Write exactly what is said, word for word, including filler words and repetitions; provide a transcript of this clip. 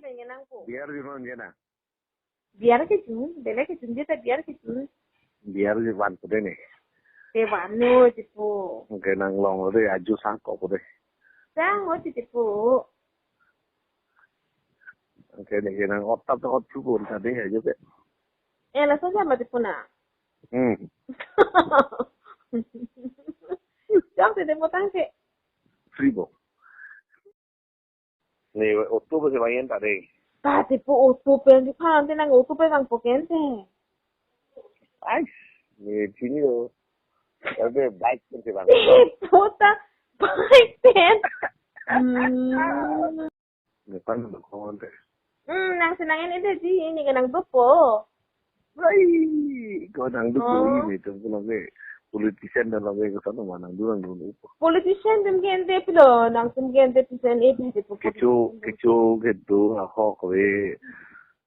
Nang po. Biar di non jena. Biar ke jun, bele ke jun jeta biar ke jun. Biar di van po de ne. Te van no jipo. Oke, nang long lo de, aju sang ko po de. Sang mo jipo. Oke, ne ke nang otap to ot po ta de ajo ke. Eh, langsung sama jipo na. Hmm. Jam te de mo tang ke. Free bo. Ne auto ba se bayen ta de. Ta jipo auto pen di phan te nang auto pen bang po ken te. Ai, ne chini lo. Ade bike pen se bang. Puta bike pen. Hmm. Ne pan lo ko te. Hmm, nang senang ini de ji, ini ke nang dopo. Ai, ko nang dopo. Oh. Ini tum ko lage politician dan lage ko sana ma nang do nang do upo. Politician tum ke ente pilo, nang tum ke ente pisen e pe jipo. Kecho, kecho ke do ahok ve.